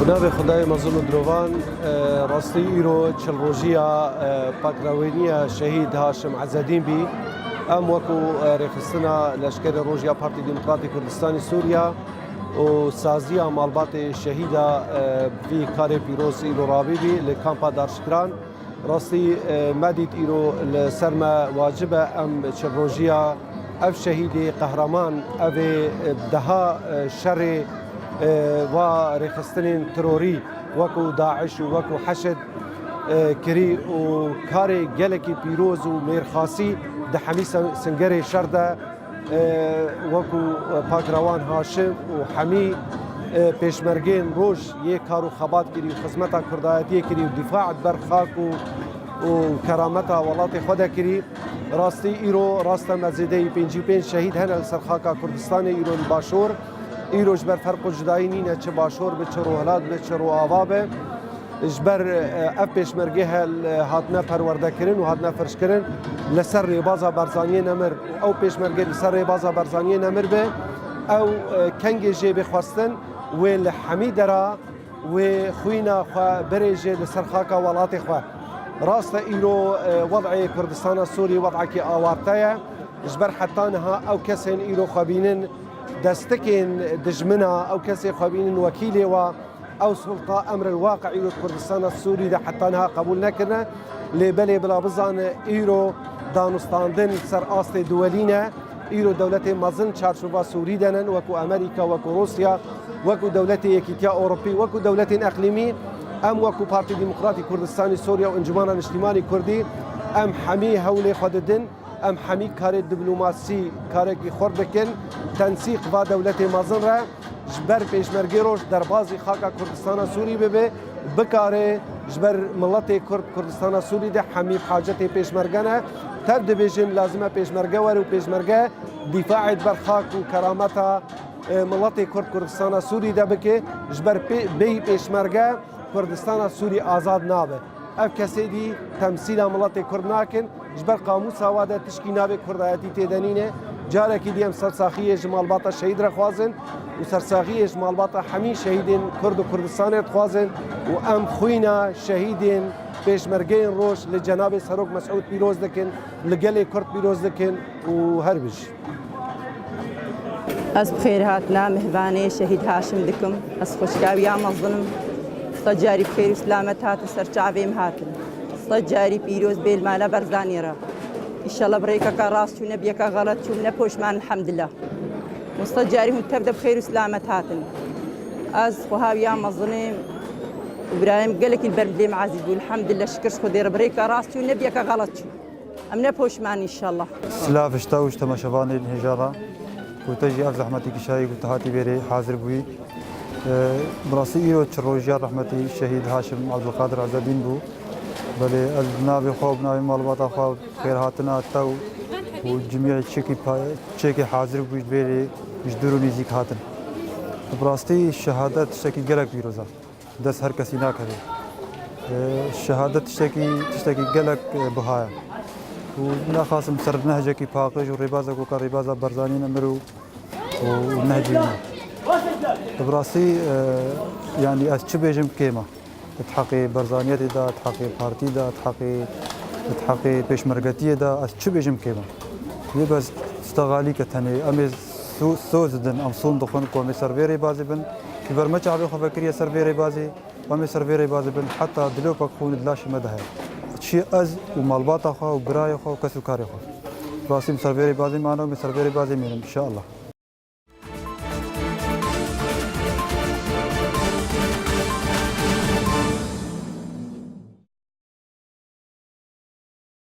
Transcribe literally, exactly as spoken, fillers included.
Navê Xwedayê mezin û dirovan, e, rastî îro çil rojiya, e, pakrewêniya şehîd Haşim Ezedîn bî. Em wekû, e, rêxistina leşkerê roj ya Partî Demokratî Kurdistanê Sûriya û saziya malbatê şehîda, e, vî karê pîroz îro rabî bî li kampa Darşikran. Rastî, e, me dît îro li ser me wacib e em çil rojiya ev şehîdê qehreman, evê, e, deha, e, şerê, e, va rêxistinên terorî wekû DAIŞ û wekû HEŞD, e, kirî û karê gelekî pîroz û mêrxasî di hemî sen-, singerê şer de, e, wekû, e, Pakrewan Haşim û hemî, e, pêşmergên roj yê kar û xebat kirî û xizmeta kurdayetiyê kirî û dîfa ji ber xak û, û kerameta welatê xwe de kirî. Rastî îro rast e me zêdeyî pêncî û pênc şehîd hene li ser xaka Kurdistanê îro li Başor. Îro ji ber ferq û cudayî nîne çi Başor be, çi Rojhilat be, çi Rojava be. Ji ber, e, ev pêşmerge hel, e, hatine perwerdekirin û hatine firçkirin li ser rêbaza Barzaniyê nemir. Ew pêşmerge li ser rêbaza Barzaniyê nemir be, ew, e, kengê jê bê xwestin, wê li hemî dera wê xwîna xwe birêje li ser xaka welatê xwe. Rast e îro, e, wed'ê Kurdistana Sûrî wed'ekî awarte ye. Ji ber heta niha ew kesên îro xwe bînin destikên dijmina, ew kesê xwe bînin wekîlê wa, ew sulta emril waqi îro di Kurdistana Sûrî de heta niha qebûl nekirine. Lê belê bila bizane îro danûstandin ser astê duwelî ne. Îro dewletê mezin çarçova Sûrî de ne, wekû Amerîka, wekû Rûsya, wekû dewletê Yekîtiya Ewropî, wekû dewletên eqlîmî. Em wekû Partî Demokratî Kurdistanî Sûrî û Encûmena Niştîmanî Kurdî, em hemî hewlê xwe didin. Em hemî karê diplomasî karekî xurt dikin, tensîq va dewletê mezin re, ji ber pêşmergê roj derbazî xaka Kurdistana Sûrî bibe, bikare ji ber miletê Kurd Kurdistana Sûrî de hemî bi hacetê pêşmerge ne. Tev dibêjin lazim e pêşmerge were û pêşmerge dîfaê di ber xak û kerameta, e, miletê Kurd Kurdistana Sûrî de bike. Ji ber pê-, bêyî pêşmerge Kurdistana Sûrî azad nabe. Ev kesê dî temsîla miletê Kurd nakin. Ji ber qamûsa wa de tişkî navê Kurdayetî tê de nîne. Carekî dî em sersaxiyê ji malbata şehîd re xwazin û sersaxiyê ji malbata hemî şehîdên Kurd û Kurdistanê dixwazin û em xwîna şehîdên pêşmergeyên roj li cenabê Serok Mesûd pîroz dikin, li gelê Kurd pîroz dikin û her bij. Ez bi xêr hatina mihvanê Şehîd Haşim dikim. Ez xwişka wî ya mezin im. Sed carî bi xêr û silamet hatin ser çavê min hatin. Sed carî pîroz bê li mala Barzanî re. Înşallah bi rêkeka rast çûm, ne bi yeka xelet çûm, ne poşman, elhamdillah. Û sed carî hûn tev de bi xêr û silamet hatin. Ez xweha wî ya mezin im. Îbrahîm gelekî li ber min dilê min ezîz bû. Elhamdillah, şikir ji Xwedê re bi rêka rast çûm, ne bi yeka xelet çûm. Em ne poşman înşallah. Silav ji te û ji temaşevanên hêja re ku te jî ev zehmetî kişayî ku te hatî vêrê hazir bûyî. Ee, bi rastî îro çi rojiya rehmetî şehîd Haşim Abdulkadir Ezedîn bû. Belê ez bi navê xwe û bi navê malbata xwe xêrhatina te û, û cimiyê çêkî pa-, çêkê hazir bûyî ji vêrê ji dûr û nîzîk hatin. Bi rastî şehadet tiştekî gelek pîroz e. Dest her kesî nakeve. Ee, şehadet tiştekî, tiştekî gelek, e, biha ye. Û naxasim ser nehcekî paqij û rêbazek weke rêbaza Barzanî nemir û, û, û nehcî ne. Bi rastî, e, yanî ez çi bêjim kêm e. Di heqê Barzaniyetê de, di heqê partî de, di heqê, di heqê pêşmergetiyê de ez çi bêjim kêm e. Yê bes tişta xalî ke tenê em ê so-, soz didin, em son dixwin ku em ê ser vê rêbazê bin. Ji ber me çavê xwe vekiriye ser vê rêbazê, em ê ser vê rêbazê bin, heta dilopek xûn di laşê me de heye. Çi ez û malbata xwe û birayê xwe û kes û karê xwe. Rastî em ser vê rêbazê mane û em ê ser vê rêbazê mînin, înşeallah.